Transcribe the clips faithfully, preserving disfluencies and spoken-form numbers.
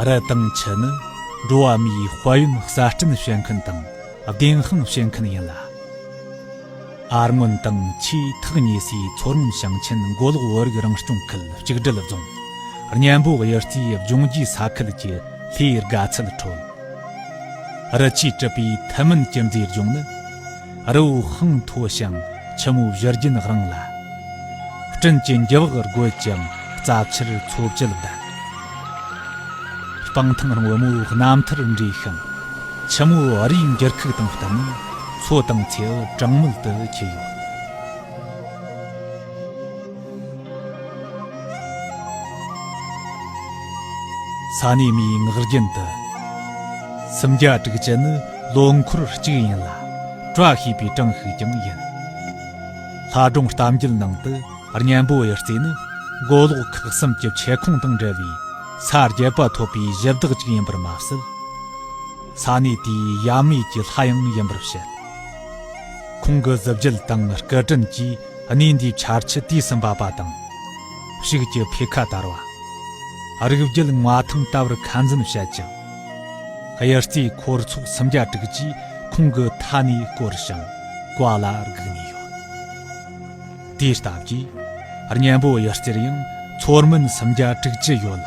རི་དང་ཆུ་ནི་འགྲོ་བ་མིའི་དཔལ་ཡོན་གསར་སྐྲུན་བྱེད་མཁན་དང་བདེན་དཔང་བྱེད་མཁན་ཡིན་ལ། ཨར་སྔོན་དང་ཆུའི་ཐག་ཉེ་སའི་མཚོ་སྔོན་ཞིང་ཆེན་མགོ་ལོག་བོད་རིགས་རང་སྐྱོང་ཁུལ་གཅིག་སྒྲིལ་རྫོང་གཉན་པོ་གཡུ་རྩེའི་ལྗོངས་རྒྱུའི་ས་ཁུལ་གྱི་ལྷའི་དགའ་ཚལ་ཁྲོད། རི་ཆུས་གྲུབ་པའི་ཐུན་མིན་གྱི་མཛེས་ལྗོངས་ནི། རི་བོ་ཤིང་མཐོ་ཞིང་ཆུ་མོ་བཞུར་རྒྱུན་རིང་ལ། སྤྲིན་གྱི་འགྱུར་བག་རྒོད་ཀྱང་རྩྭ་ཆུར་འཚོ་བཅུད་ལྡན། སྤང་ཐང་སྔོན་མོའི་རྣམ་ཐར་འདྲེས་ཤིང་། ཆུ་མོ་རིའི་འགྱུར་ཁུག་དང་བསྟུན་ནས་མཚོ་དང་མཚེའུ་གྲང་མོལ་དུ་འཁྱིལ་ཡོད། ས་གནས་མིའི་ངག་རྒྱུན་དུ། སུམ་བརྒྱ་དྲུག་ཅུ་ནི་ལོ་འཁོར་གཅིག་ཡིན་ལ། བཀྲ་ཤིས་པའི་གྲངས་ཤིག་ཀྱང་ཡིན། ལྷ་སྒྲུང་གཏམ་རྒྱུད་ནང་དུ་གཉན་པོ་གཡུ་རྩེ་ནི་མགོ་ལོག་ཁག་གསུམ་གྱི་ཆེ་ཁུངས་དང་འབྲེལ་བའི་ས་བརྒྱད་པ་ཐོབ་པའི་གཞི་བདག་ཅིག་ཡིན་པར་མ་ཟད། ས་གནས་དེའི་ཡབ་མེས་ཀྱི་ལྷ་ཡང་ཡིན་པར་བཤད། ཁོང་གི་གཟི་བརྗིད་དང་སྐུ་དྲིན་གྱིས་གནས་འདིའི་ཆར་ཆུ་དུས་སུ་འབབ་པ་དང་། ཕྱུགས་ཀྱི་འཕེལ་ཁ་དར་བ། རིགས་རྒྱུད་མངའ་ཐང་དར་བར་ཁ་འཛིན་བྱེད་ཅིང་། གཡུ་རྩེའི་འཁོར་ཚོགས་སུམ་བརྒྱ་དྲུག་ཅུས་ཁོང་གི་མཐའ་ནས་བསྐོར་ཞིང་བཀའ་ལ་བསྒུགས་ནས་ཡོད། དེའི་སྟབས་ཀྱིས་གཉན་པོ་གཡུ་རྩེར་ཡང་མཚོ་སྨན་སུམ་བརྒྱ་དྲུག་ཅུ་ཡོད་ལ།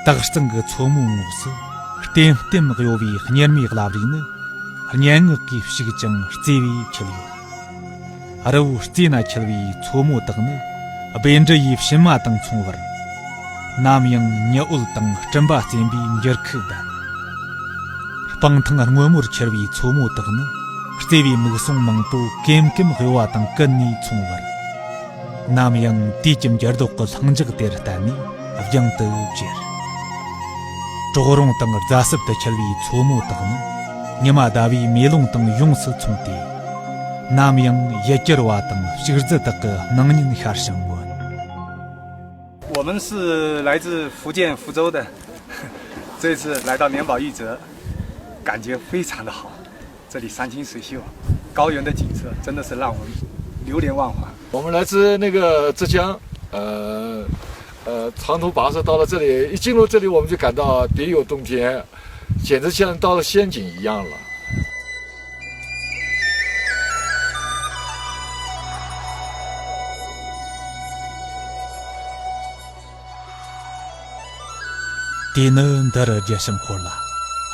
སྟག་གཙང་གི་མཚོ་མོའི་ངོགས་སུ་ལྟེམ་ལྟེམ་གཡོ་བའི་གཉེར་མའི་རླབས་རིས་ནི། སྙན་ངག་གིས་ཕྱུག་ཅིང་བརྩེ་བས་འཁྱིལ་ཡོད། རི་བོའི་རྩེ་ན་འཁྱིལ་བའི་མཚོ་མོ་དག་ནི་བཻ་ཌཱུརྱའི་བྱེ་མ་དང་མཚུངས་པར། ནམ་ཡང་ཉི་འོད་དང་སྤྲིན་པ་རྩེན་པའི་འགྱུར་ཁུག་ལྡན། སྤང་ཐང་སྔོན་མོར་འཁྱིལ་བའི་མཚོ་མོ་དག་ནི་བརྩེ་བའི་མིག་ཟུང་མང་པོ་ཀེམ་ཀེམ་གཡོ་བ་དང་ཀུན་ནས་མཚུངས་པར། ནམ་ཡང་དུས་ཀྱི་འགྱུར་ལྡོག་གི་ལྷིང་འཇགས་དེར་བརྟེན་ནས་རྒྱང་དུ་གྱེར། གྲོག་རོང་དང་རྫ་སྲིབ་ཏུ་འཁྱིལ་བའི་མཚོ་མོ་དག་ནི་ཉི་མ་ཟླ་བའི་མེ་ལོང་དང་ཡོངས་སུ་མཚུངས་ཏེ། ནམ་ཡང་ཡུལ་གྱར་བ་དང་ཕྱུགས་རྫི་དག་གི་སྣང་བརྙན་ཤར་ཞིང་མངོན། 我们是来自福建福州的，这次来到莲宝玉泽，感觉非常的好。这里山清水秀，高原的景色真的是让我们流连忘返。我们来自那个浙江，呃呃，长途跋涉到了这里，一进入这里我们就感到别有洞天，简直像到了仙境一样了。 དེ་ནི་འདི་རུ་རྒྱུ་ཞིང་འཁོར་ལ་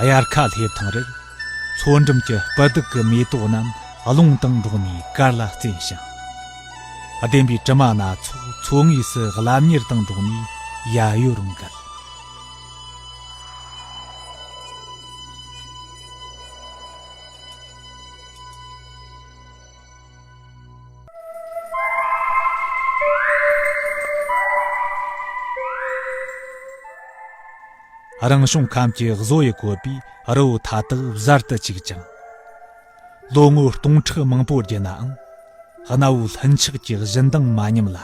དབྱར་ཁ་སླེབས་ཐེངས་རེར། མཚོ་འགྲམ་གྱི་སྤུ་སྡུག་གི་མེ་ཏོག་རྣམས་རླུང་དང་འགྲོགས་ནས་གར་ལ་རྩེན་ཞིང་། ལྡེམ་པའི་དྲི་མ་སྣ་ཚོགས་མཚོ་ངོས་སུ་རླབས་གཉེར་དང་འགྲོགས་ནས་ཡལ་ཡོལ་འགུལ། རང་བྱུང་ཁམས་ཀྱི་བཟོ་ཡི་བཀོད་པའི་ རི་བོ་མཐའ་དག་གཟར་དུ་བཅུག་ཅིང་། ལོ་ངོ་སྟོང་ཕྲག་མང་པོ་བརྒྱུད་ནའང་། གནའ་བོའི་ལྷུན་ཆགས་ཀྱི་བཞིན་མདངས་མ་ཉམས་ལ།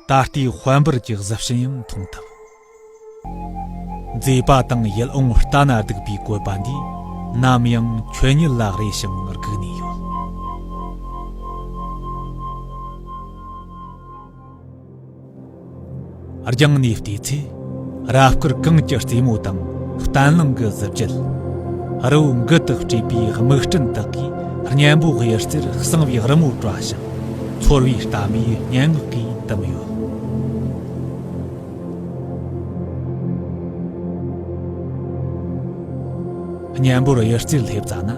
ད་ལྟའི་དཔལ་འབར་གྱི་གཟི་བྱིན་ཡང་མཐོང་ཐུབ། མཛེས་པ་དང་ཡིད་འོང་ལྟ་ན་སྡུག་པའི་བཀོད་པ་འདིས་ནམ་ཡང་ཁྱོད་ཉིད་ལ་རེ་ཞིང་སྒུག་ནས་ཡོད། རྒྱང་ནས་བལྟས་ཚེ། རབ་དཀར་གངས་ཀྱི་རྩེ་མོ་དང་བརྟན་བརླིང་གི་གཟི་བརྗིད། རི་བོ་མགུལ་དུ་སྤྲས་པའི་རྨིག་སྤྲིན་དག་གིས་གཉན་པོ་གཡུ་རྩེར་གསང་བའི་རི་མོ་བཀྲ་ཞིང་། ཚོར་བའི་གཏམ་དབྱངས་སྙན་ངག་གིས་དུམ་ཡོད། གཉན་པོར་གཡུ་རྩེར་སླེབས་ཙ་ན།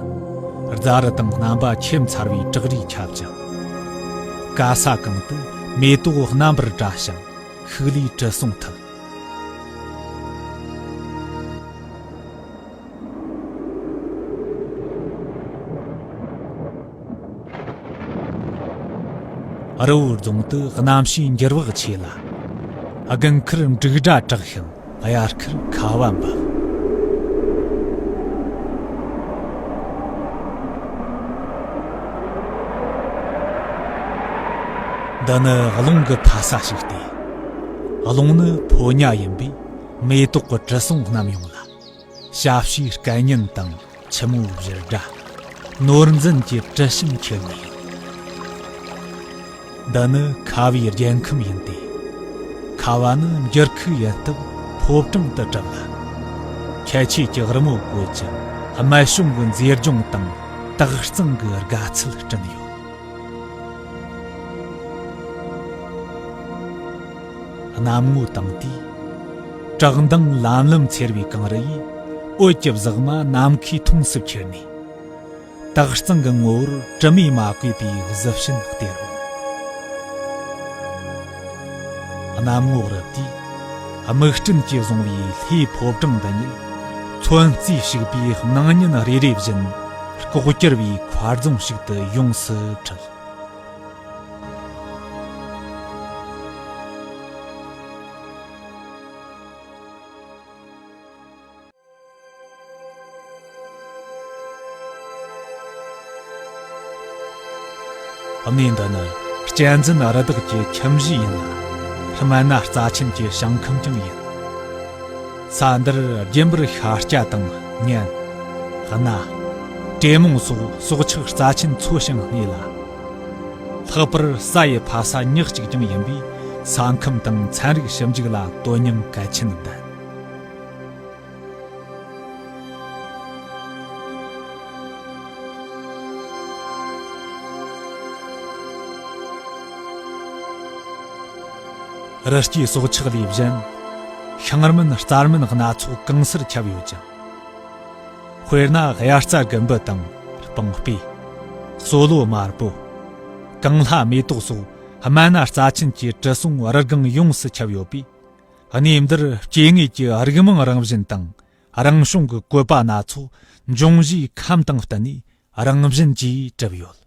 རྫ་རི་དང་རྣམ་པ་ཁྱད་མཚར་བའི་བྲག་རིས་ཁྱབ་ཅིང་། ག་ས་གང་དུ་མེ་ཏོག་རྣམ་པར་བཀྲ་ཞིང་། ཤུགས་ལས་དྲི་བསུང་འཐུལ། རི་བོའི་རྫོང་དུ་གནམ་གཤིས་འགྱུར་བག་ཆེ་ལ། དགུན་ཁར་འབྲུག་སྒྲ་གྲགས་ཤིང་། དབྱར་ཁར་ཁ་བ་འབབ། འདི་ནི་རླུང་གི་ཕ་ས་ཞིག་སྟེ། རླུང་ནི་ཕོ་ཉ་ཡིན་པས་མེ་ཏོག་གི་དྲི་བསུང་བསྣམས་ཡོང་ལ། ཞབས་ཕྱིའི་སྐད་སྙན་དང་། ཆུ་མོའི་བཞུར་སྒྲ། ནོར་འཛིན་གྱི་དྲི་ཞིམ་འཁྱིལ་ནས། འདི་ནི་ཁ་བའི་རྒྱལ་ཁམས་ཡིན་ཏེ། ཁ་བ་ནི་འགྱུར་ཁུག་ཡིན་སྟབས་ཕོ་བྲང་དུ་གྲགས་ལ། ཁྱད་ཆོས་ཀྱི་རི་མོ་བཀོད་ཅིང་སྨད་གཤོང་གི་མཛེས་ལྗོངས་དང་སྟག་ཚང་གི་དགའ་ཚལ་བསྐྲུན་ཡོད། གནམ་ངོ་དྭངས་དུས། བྲག་མདངས་ལམ་ལམ་འཚེར་བའི་གངས་རི་ཡིས་འོད་ཀྱི་ཟེགས་མ་ནམ་མཁའི་མཐོངས་སུ་འཁྱིལ་ནས། སྟག་ཚང་གི་ངོ་བོར་དྲི་མས་མ་གོས་པའི་གཟི་བྱིན་སྟེར་རོ། གནམ་ངོ་རུབ་དུས། རྨིག་སྤྲིན་གྱིས་བཟུང་བའི་ལྷའི་ཕོ་བྲང་འདི་ཉིད། ཚོན་རྩིས་ཞིག་པའི་སྣང་བརྙན་རེ་རེ་བཞིན་ལྐོག་གྱུར་བའི་མཁར་རྫོང་ཞིག་ཏུ་ཡོངས་སུ་འཁྲུལ། གནས་འདི་ནི་གཅན་གཟན་རི་དྭགས་ཀྱི་ཁྱིམ་གཞིས་ཡིན་ལ། སྨན་སྣ་རྩ་ཆེན་གྱི་ཞིང་ཁམས་ཀྱང་ཡིན། ས་འདིར་རྒྱུན་པར་ཤཱཀྱ་དང་གཉན། སྣ། དྲེ་མོང་སོགས་སྲོག་ཆགས་རྩ་ཆེན་འཚོ་ཞིང་གནས་ལ། ལྷག་པར་ས་ཡི་ཕ་ས་ཉག་གཅིག་ཀྱང་ཡིན་པས། ས་ཁམས་དང་ཚན་རིག་ཞིབ་འཇུག་ལ་དོ་སྙིང་གལ་ཆེན་ལྡན། རི་སྐྱེས་སྲོག་ཆགས་ལས་གཞན། ཤིང་སྨན་རྩྭ་སྨན་སྣ་ཚོགས་གང་སར་ཁྱབ་ཡོད་ཅིང་། དཔེར་ན་དབྱར་རྩྭ་དགུན་འབུ་དང་སྤང་སྤོས། སོ་ལོ་དམར་པོ། གངས་ལྷ་མེ་ཏོག་སོགས་སྨན་སྣ་རྩ་ཆེན་གྱི་དྲི་བསུང་རི་སྒང་ཡོངས་སུ་ཁྱབ་ཡོད་པས། གནས་འདིར་སྐྱེ་དངོས་ཀྱི་རིགས་མང་རང་བཞིན་དང་། རང་བྱུང་གི་བཀོད་པ་སྣ་ཚོགས་འབྱུང་བཞིའི་ཁམས་དང་བསྟུན་ནས་རང་བཞིན་གྱིས་གྲུབ་ཡོད།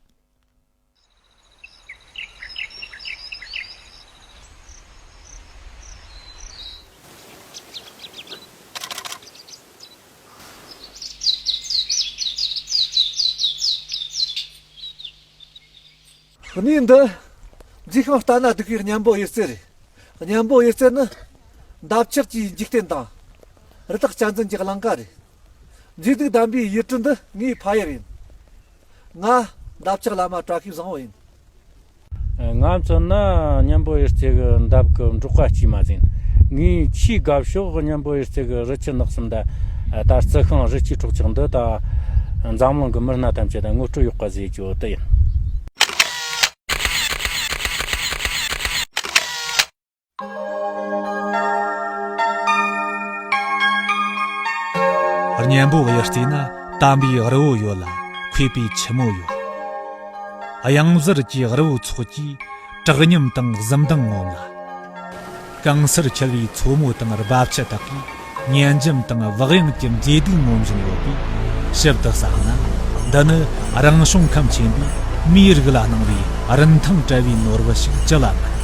གནས་འདི་མཛེས་ཤིང་ལྟ་ན་སྡུག་པའི་གཉན་པོ་གཡུ་རྩེ་རེད། གཉན་པོ་གཡུ་རྩེ་ནི་འདབ་ཆགས་ཀྱི་འཇིག་རྟེན་དང་། རི་དྭགས་གཅན་གཟན་གྱི་གླིང་ག་རེད། མཛེས་སྡུག་ལྡན་པའི་ཡུལ་གྲུ་འདི་ངའི་ཕ་ཡུལ་ཡིན། ང་འདབ་ཆགས་བླ་མ་བཀྲ་ཤིས་བཟང་བོ་ཡིན། ང་མཚོན་ན་གཉན་པོ་གཡུ་རྩེ་གི་འདབས་ཀྱི་འབྲོག་པ་གཅིག་མ་ཟིན། ངའི་ཆེས་དགའ་ཕྱོགས་གཉན་པོ་གཡུ་རྩེ་གི་རི་ཆུ་ནགས་གསུམ་དང་། ད་རྩི་ཤིང་རི་སྐྱེས་སྲོག་ཆགས་འདི་དང་། འཛམ་གླིང་གི་མི་སྣ་ཐམས་ཅད་དང་ངོ་སྤྲོད་ཡག་པ་བཟོས་རྒྱུ་དེ་ཡིན། གཉན་པོ་གཡུ་རྩེ་ན་དམ་པའི་རི་བོ་ཡོད་ལ། མཁས་པའི་ཆུ་མོ་ཡོད། གཡང་གཟར་གྱི་རི་བོ་ཚོགས་ཀྱིས་བྲག་སྙིམ་དང་གཟི་མདངས་ངོམ་ལ། གང་སར་འཁྱིལ་བའི་མཚོ་མོ་དང་རྦབ་ཆུ་དག་གིས་ཉན་འཇམ་དང་བག་ཡངས་ཀྱི་མཛེས་སྡུག་ངོམ་བཞིན་ཡོད་པས། ཞིབ་ཏུ་བསམ་ན། འདི་ནི་རང་བྱུང་ཁམས་ཆེན་པོས་མིའི་རིགས་ལ་གནང་བའི་རིན་ཐང་བྲལ་བའི་ནོར་བུ་ཞིག་ཅི་ལ་མིན།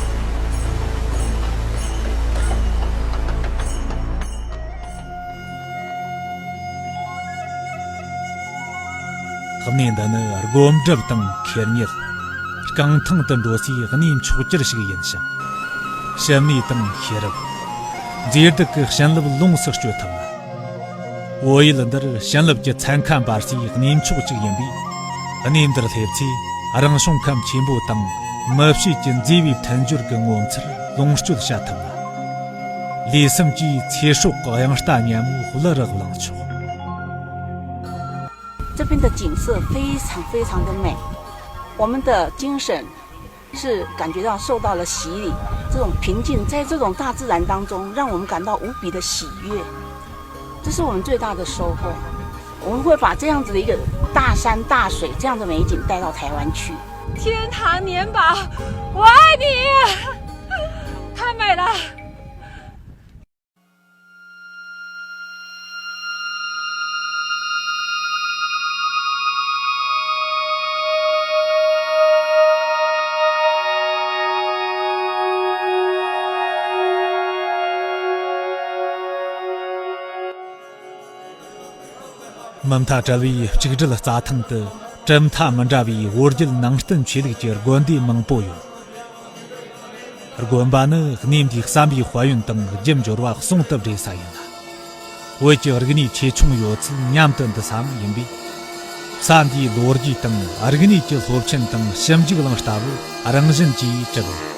གནས་འདི་ནི་སྒོམ་སྒྲུབ་དང་ཁེར་གཉེར། རྐང་ཐང་དུ་འགྲོ་སའི་གནས་མཆོག་གྱུར་ཞིག་ཡིན་ཞིང་། ཞི་གནས་དང་ཤེས་རབ། མཛེས་སྡུག་གི་བྱིན་རླབས་ལོངས་སུ་སྤྱོད་ཐུབ་ལ། བོད་ཡུལ་འདིར་བྱིན་རླབས་ཀྱི་ཚན་ཁ་འབར་སའི་གནས་མཆོག་ཅིག་ཡིན་པས། གནས་འདིར་སླེབས་ཚེ་རང་བྱུང་ཁམས་ཆེན་པོ་དང་མི་ཕྱེད་ཀྱི་མཛེས་པའི་མཐུན་སྦྱོར་གྱི་ངོ་མཚར་ལོངས་སྤྱོད་བྱ་ཐུབ་ལ། ལུས་སེམས་ཀྱི་ཚེ་སྲོག་གི་དབྱངས་རྟ་སྙན་མོ་བླུ་རུ་བླང་ཆོག། 这边的景色非常非常的美，我们的精神是感觉到受到了洗礼，这种平静，在这种大自然当中，让我们感到无比的喜悦，这是我们最大的收获。我们会把这样子的一个大山大水这样的美景带到台湾去。天堂年宝，我爱你，太美了。 མུ་མཐའ་བྲལ་བའི་གཅིག་སྒྲིལ་རྩྭ་ཐང་དུ་གྲུབ་མཐའ་མི་འདྲ་བའི་བོད་བརྒྱུད་ནང་བསྟན་ཆོས་ལུགས་ཀྱི་དགོན་སྡེ་མང་པོ་ཡོད། དགོན་པ་ནི་གནས་འདིའི་བསམ་པའི་དཔལ་ཡོན་དང་རྒྱུ་འབྱོར་བ་ཟུང་དུ་འབྲེལ་ས་ཡིན་ལ། བོད་ཀྱི་རིག་གནས་ཆེ་ཆུང་ཡོད་ཚད་མཉམ་དུ་འདུ་སའང་ཡིན་པས། ས་འདིའི་ལོ་རྒྱུས་དང་རིག་གནས་ཀྱི་སློབ་ཆེན་དང་ཞིབ་འཇུག་གླིང་ལྟ་བུ་རང་བཞིན་གྱིས་གྲུབ་ཡོད།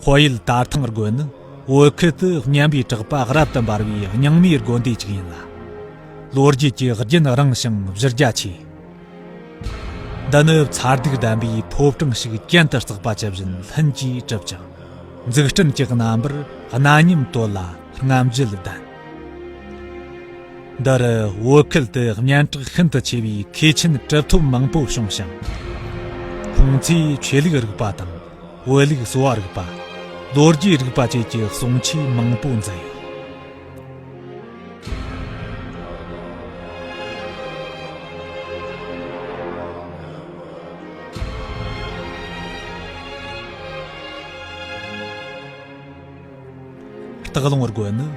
དཔལ་ཡུལ་དར་ཐང་དགོན་ནི་བོད་ཁུལ་དུ་སྙན་པའི་གྲགས་པ་རབ་ཏུ་འབར་བའི་རྙིང་མའི་དགོན་སྡེ་ཅིག་ཡིན་ལ། ལོ་རྒྱུས་ཀྱི་རྒྱུན་རིང་ཞིང་གཞི་རྒྱ་ཆེ། འདི་ནི་མཚར་སྡུག་ལྡན་པའི་ཕོ་བྲང་ཞིག་གྱེན་དུ་བརྩེགས་པ་ཇི་བཞིན་ལྷུན་གྱིས་གྲུབ་ཅིང་། འཛུགས་སྐྲུན་གྱི་རྣམ་པར་རྣམ་གཉིས་བཏོད་ལ་རྔམ་བརྗིད་ལྡན། འདིར་བོད་ཁུལ་དུ་སྙན་གྲགས་ཤིན་ཏུ་ཆེ་བའི་མཁས་ཆེན་གྲུབ་ཐོབ་མང་པོ་བྱུང་ཞིང་། ཁོང་ཚོས་ཆོས་ལུགས་རིག་པ་དང་། བོད་ལུགས་གསོ་བ་རིག་པ། ལོ་རྒྱུས་རིག་པ་བཅས་ཀྱི་གསུང་ཆོས་མང་པོ་མཛད་ཡོད། སྟག་ལུང་དགོན་ནི་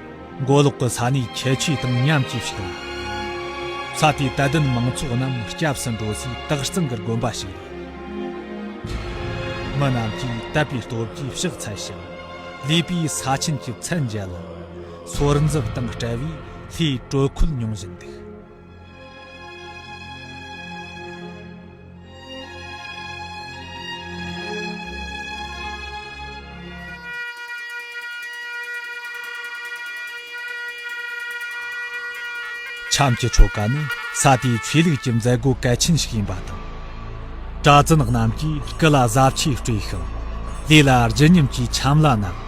མགོ་ལོག་གི་ས་གནས་ཁྱད་ཆོས་དང་མཉམ་གྱིས་བཤིག་ལ། ས་དེའི་དད་ལྡན་མང་ཚོགས་རྣམས་སྐྱབས་སུ་འགྲོ་སའི་དག་གཙང་གི་དགོན་པ་ཞིག་རེད། མི་རྣམས་ཀྱིས་དད་པའི་སྟོབས་ཀྱིས་ཕྱག་འཚལ་ཞིང་། ལུས་པོས་ས་ཆེན་གྱི་ཚད་འཇལ་ལ། སོར་འཛུབ་དང་སྤྲད་པས་ལྷའི་དྲོད་ཁོལ་མྱོང་བཞིན་འདུག། འཆམ་གྱི་ཆོ་ག་ནི་ས་དེའི་ཆོས་ལུགས་ཀྱི་མཛད་སྒོ་གལ་ཆེན་ཞིག་ཡིན་པ་དང་། གྲྭ་བཙུན་རྣམས་ཀྱིས་སྐུ་ལ་བཟའ་ཆས་སྤྲས་ཤིང་། ལུས་ལ་བརྗིད་ཉམས་ཀྱི་འཆམ་ལ་བསྣམས།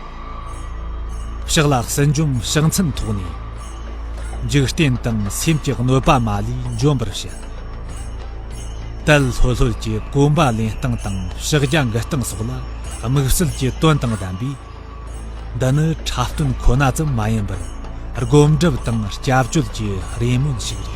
ཕྱག་ལ་སུན་འཇོམས་ཕྱག་མཚན་ཐོགས་ནས། འཇིག་རྟེན་དང་སེམས་ཀྱི་གནོད་པ་མ་ལུས་འཇོམས་པར་བྱེད། དལ་ལྷོད་ལྷོད་ཀྱི་གོམ་པ་ལེན་སྟངས་དང་ཕྱག་རྒྱ་འགུལ་སྟངས་སོགས་ལ་དམིགས་བསལ་གྱི་དོན་དང་ལྡན་པས། འདི་ནི་འཁྲབ་སྟོན་ཁོ་ན་ཙམ་མ་ཡིན་པར་སྒོམ་སྒྲུབ་དང་སྐྱབས་བཅོལ་གྱི་རེ་སྨོན་ཞིག་རེད།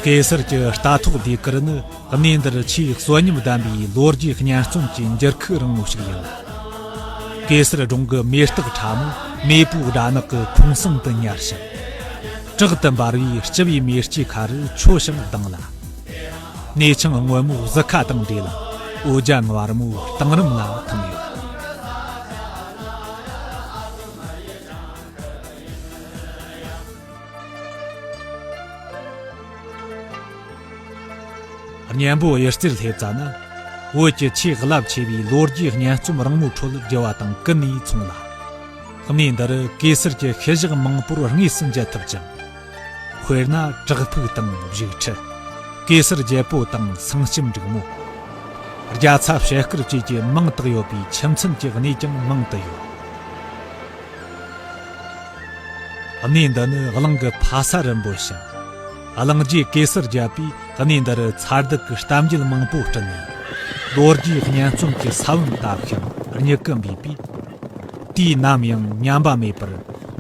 གེ་སར་གྱི་རྟ་ཐོག་ཟློས་གར་ནི་གནས་འདིར་ཆེས་གསོན་ཉམས་ལྡན་པའི་ལོ་རྒྱུས་སྙན་རྩོམ་གྱི་འགྱུར་ཁུག་རིང་མོ་ཞིག་ཡིན་ལ། གེ་སར་སྒྲུང་གི་མེ་སྟག་ཁྲ་མོ་མེས་པོའི་སྦྲ་ནག་གི་ཁོང་གསེང་དུ་ཉར་ཞིང་། དྲག་ཏུ་འབར་བའི་ལྕི་བའི་མེ་ལྕེ་ཁ་རུ་འཕྱོ་ཞིང་ལྡིང་ལ། གནས་ཆུང་སྔོན་མོའི་གཟི་ཁ་དང་འབྲེལ་ལ། འོ་ཇ་མངར་མོའི་གཏིང་རིམ་ལ་འཐིམ་ཡོད། གཉན་པོ་གཡུ་རྩེར་སླེབས་ཙ་ན། བོད་ཀྱི་ཆེས་རླབས་ཆེ་བའི་ལོ་རྒྱུས་སྙན་རྩོམ་རིང་མོའི་ཁྲོད་བསྒྱུར་བ་དང་ཀུན་ནས་མཚུངས་ལ། གནས་འདིར་གེ་སར་གྱི་ཤུལ་བཞག་མང་པོར་དངོས་སུ་མཇལ་ཐུབ་ཅིང་། དཔེར་ན་བྲག་ཕུག་དང་བཞུགས་ཁྲི། གེ་སར་རྒྱལ་པོ་དང་སེང་ལྕམ་འབྲུག་མོ། རྒྱ་ཚ་ཞལ་དཀར་བཅས་ཀྱི་མིང་བཏགས་ཡོད་པའི་ཁྱིམ་མཚེས་ཀྱི་གནས་ཀྱང་མང་དུ་ཡོད། གནས་འདི་ནི་གླིང་གི་ཕ་ས་རུ་འབོད་ཞིང་། གླིང་རྗེ་གེ་སར་རྒྱལ་པོས་གནས་འདིར་མཚར་སྡུག་གི་གཏམ་རྒྱུད་མང་པོ་བསྐྲུན་ནས། ལོ་རྒྱུས་སྙན་རྩོམ་གྱི་ས་བོན་བཏབ་ཤིང་མྱུ་གུ་འབུས་པས། དུས་ནམ་ཡང་ཉམས་པ་མེད་པར་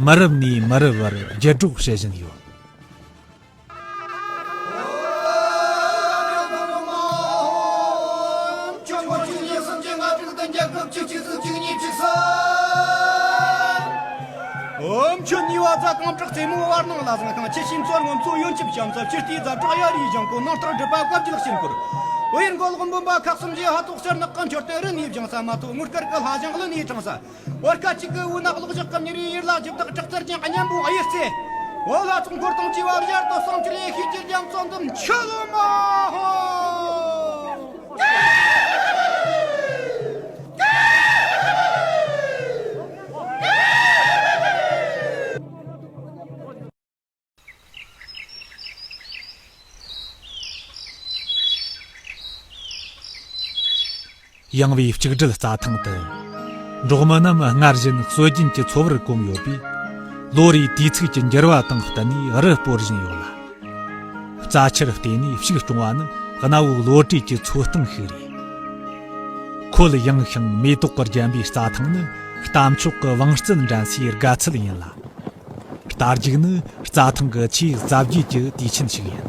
མི་རབས་ནས་མི་རབས་བར་བརྒྱུད་སྒྲོག་བྱེད་བཞིན་ཡོད། ཁྱོད་ཉེས་པ་ཚ་གང་དྲག་རྩེ་མོ་བར་སྣང་ལ་བཟང་ཤིང་། ཁྱི་ཤིང་མཚོར་སྔོན་ཚོ་ཡོན་ཆབ་བྱམས་ས། ཕྱི་ལྟའི་རྫ་བྲག་གཡའ་རིའི་ལྗང་ཁུ། ནང་ལྟར་སྒྲིབ་པ་བཀའ་བརྒྱུད་ཤིང་ཁུར། བུ་ཡུར་མགོ་ལོག་འབུམ་པ་ཁག་གསུམ་གྱི་ཕ་ཐོག་གསེར་ནག་གི་མཆོད་རྟེན་རི་ནས་བཞེངས་ས། མ་ཐོག་དངུལ་དཀར་གྱི་ལྷ་ཞིང་ཀླུ་ནས་དྲངས་ས། བར་ཁ་གཅིག་གི་འུ་ནག་ལོག་ཞག་གམ་ཉེ་རུའི་ཡུལ་ལ་རྒྱུ་བདག་དྲག་རྩལ་ཅན་གཉན་པོ་གཡུ་རྩེ། འོ་ལ་ཚོང་འཁོར་དང་བཅས་པ་བཞར་དུ་གསང་ཁྲིད་ལས་ཤེས་ཀྱི་རྒྱ་མཚོ་འདི་མཆོད་ལོ་མ་ཧོ། ཡངས་པའི་གཅིག་སྒྲིལ་རྩྭ་ཐང་དུ། འབྲོག་མི་རྣམས་སྔར་བཞིན་སྲོལ་རྒྱུན་གྱི་འཚོ་བར་གོམས་ཡོད་པས། ལོ་རེའི་དུས་ཚིགས་ཀྱི་འགྱུར་བ་དང་བསྟུན་ནས་རི་སྤོར་བཞིན་ཡོད་ལ། རྩྭ་ཆར་བརྟེན་ནས་ཕྱུགས་སྐྱོང་བ་ནི་གནའ་བོའི་བློ་གྲོས་ཀྱི་འཚོ་སྟངས་ཤིག་རེད། ཁོད་ཡངས་ཤིང་མེ་ཏོག་གིས་བརྒྱན་པའི་རྩྭ་ཐང་ནི་རྟ་མཆོག་གི་བང་རྩལ་འགྲན་སའི་དགའ་ཚལ་ཡིན་ལ། རྟ་རྒྱུག་ནི་རྩྭ་ཐང་གི་ཆེས་གཟབ་རྒྱས་ཀྱི་དུས་ཆེན་ཞིག་ཡིན།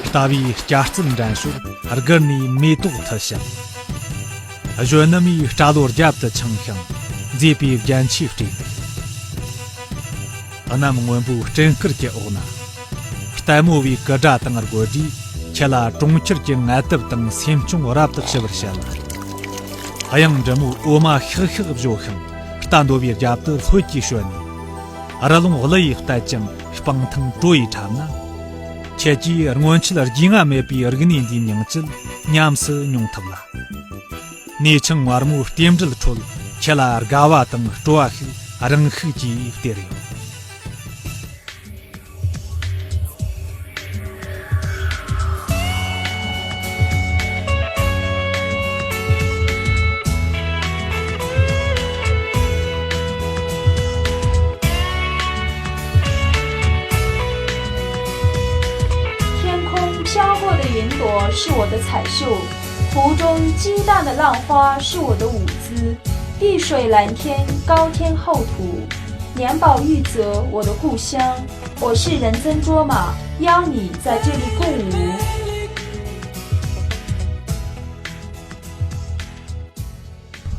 རྟ་བས་སྐྱ་རྩལ་འགྲན་ཞོར་སྒུར་ནས་མེ་ཏོག་འཐུ་ཞིང་། གཞོན་ནུ་མས་སྐྲ་ལོ་རྒྱབ་ཏུ་འཆང་ཞིང་མཛེས་པའི་རྒྱན་ཆས་སྤྲས་ནས། གནམ་སྔོན་པོའི་སྤྲིན་དཀར་གྱི་འོག་ན། ལྟད་མོ་བའི་སྐུ་སྒྲ་དང་དགོད་སྒྲས་ཁྱེད་ལ་གྲོང་ཁྱེར་གྱི་ངལ་དུབ་དང་སེམས་གཅོང་རབ་ཏུ་ཞི་བར་བྱེད་ལ། གཡང་འབྲི་མོའི་འོ་མ་ཤིག་ཤིག་བཞོ་ཞིང་རྟ་འདོ་བའི་རྒྱབ་ཏུ་ལྷོད་ཀྱིས་བྱོན་ནས། རི་ལུང་གླུ་ཡིས་བསྟད་ཅིང་སྤང་ཐང་དྲོ་ཡིས་འཁྲབ་ན། ཁྱེད་ཀྱིས་སྔོན་ཆད་རྒྱུས་མངའ་མེད་པའི་རིག་གནས་འདིའི་མྱིང་བཅུད་ཉམས་སུ་མྱོང་ཐུབ་ལ། གནས་ཆུང་མངར་མོའི་རྟེན་འབྲེལ་ཁྲོད་ཁྱེད་ལ་དགའ་བ་དང་སྤྲོ་བ་ཞིག་རང་ཤུགས་ཀྱིས་སྟེར་ཡོང་། 天空飘过的云朵是我的彩绣，湖中激荡的浪花是我的舞姿，碧水蓝天，高天厚土，年宝玉则我的故乡。我是人参卓玛，邀你在这里共舞。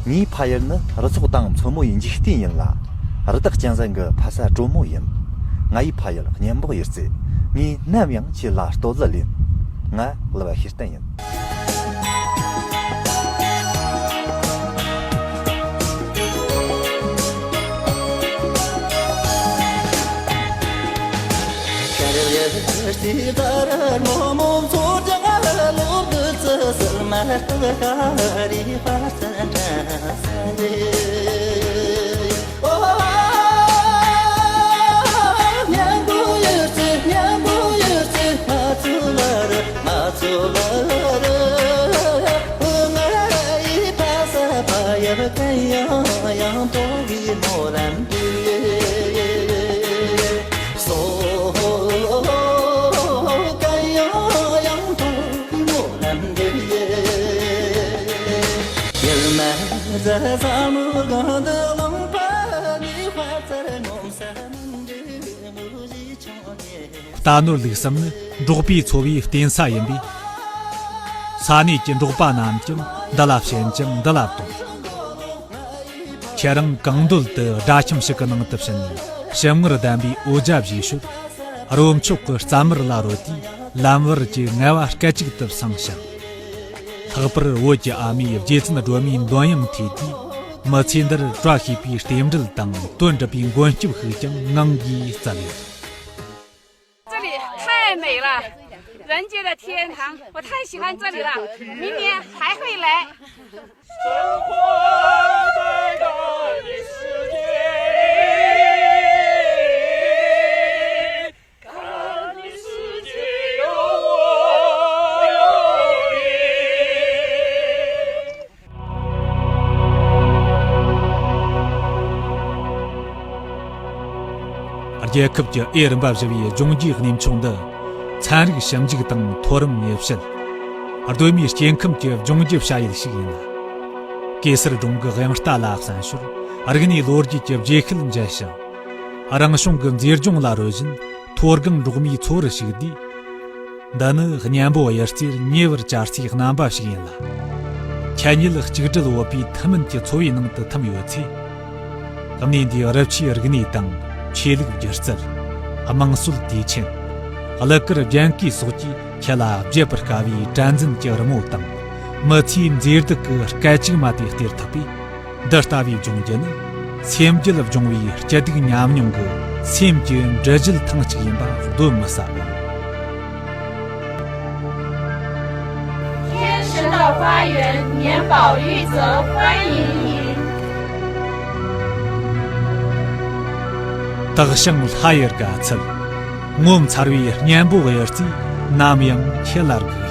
ངའི་ཕ་ཡུལ་ནི་རི་ཚོགས་དང་མཚོ་མོ་ཡི་འཇིག་རྟེན་ཡིན་ལ། རི་དྭགས་གཅན་གཟན་གྱི་ཕ་ས་དྲོན་མོ་ཡིན། ང་ཡི་ཕ་ཡུལ་གཉན་འབུག་ཡུལ་རྩེ། ངས་ནམ་ཡང་ཁྱེད་ལ་བསྟོད་གླུ་ལེན། ང་གླུ་བ་ཤེས་ལྡན་ཡིན། རྟ་ནོར་ལུག་གསུམ་ནི་འབྲོག་པའི་འཚོ་བའི་རྟེན་ས་ཡིན་པས། ས་གནས་ཀྱི་འབྲོག་པ་རྣམས་ཀྱང་འདི་ལ་ཞེན་ཅིང་འདི་ལ་དོགས། ཁྱེད་རང་གང་འདོད་དུ་སྦྲ་ཁྱིམ་ཞིག་གི་ནང་དུ་ཕྱིན་ནས་ཞིམ་མངར་ལྡན་པའི་འོ་ཇ་བཞེས་ཤོག་རོ་མཆོག་གི་རྩྭ་མར་ལ་རོལ་དུས་ལམ་བར་གྱི་ངལ་བ་སྐད་ཅིག་ཏུ་སངས་ཤིང་། ལྷག་པར་བོད་ཀྱི་ཨ་མའི་རྗེ་བཙུན་སྒྲོལ་མའི་འདོན་དབྱངས་ཐོས་དུས་མི་ཚེ་འདིར་བཀྲ་ཤིས་པའི་རྟེན་འབྲེལ་དང་དོན་འགྲུབ་པའི་མགོན་སྐྱབས་ཤིག་ཀྱང་ངང་གིས་བསྩལ་ཡོད། 这里太美了，人间的天堂，我太喜欢这里了，明年还会来。རྒྱལ་ཁབ་ཀྱི་ཨེ་རིམ་པ་བཞི་བའི་ལྗོངས་རྒྱུའི་གནས་མཆོག་འདི་ཚན་རིག་ཞིབ་འཇུག་དང་མཐོ་རིམ་ངེས་བཤད། གདོད་མའི་སྐྱེ་ཁམས་ཀྱི་ལྗོངས་རྒྱུ་བྱ་ཡུལ་ཞིག་ཡིན། གེ་སར་སྒྲུང་གི་དབྱངས་རྟ་ལ་གསན་ཞོར། རིག་གནས་ལོ་རྒྱུས་ཀྱི་བརྗེད་ཤུལ་མཇལ་ཞིང་། རང་བྱུང་གི་མཛེས་ལྗོངས་ལ་རོལ་བཞིན། མཐོ་སྒང་འབྲོག་མིའི་འཚོ་བར་ཞུགས་དུས། འདི་ནི་གཉན་པོ་གཡུ་རྩེར་ཉེ་བར་བཅར་སའི་རྣམ་པ་ཞིག་ཡིན་ལ། ཁྱད་ཉིད་གཅིག་སྒྲིལ་འོད་པའི་ཐུན་མིན་གྱི་འཚོ་བའི་ནང་དུ་ཐིམ་ཡོད་ཚེ། གནས་འདིའི་རི་ཆུའི་རིག་གནས་དང་ཆོས་ལུགས་སྒྱུ་རྩལ། དམངས་སྲོལ་དུས་ཆེན། གླུ་གར་རྒྱན་གོས་སོགས་ཀྱིས་ཁྱེད་ལ་བརྗེད་པར་དཀའ་བའི་དྲན་འཛིན་གྱི་རི་མོ་དང་། མི་ཚེའི་མཛེས་སྡུག་གི་སྐད་ཅིག་མ་དེ་སྟེར་ཐུབ་པས། འདི་ལྟ་བུའི་ལྗོངས་རྒྱུ་ནི། སེམས་རྒྱུད་སྦྱོང་བའི་སྐྱིད་སྡུག་ཉམས་མྱོང་གི་སེམས་ཀྱི་འབྲུ་བརྒྱུད་ཐེངས་གཅིག་ཡིན་པ་གདོན་མི་ཟ། 天神的花园，年宝玉则欢迎您。 དག་ཞིང་ལྷ་ཡི་དགའ་ཚལ། ངོ་མཚར་བའི་གཉན་པོ་གཡུ་རྩེས་ནམ་ཡང་ཁྱེད་ལ་སྒུག་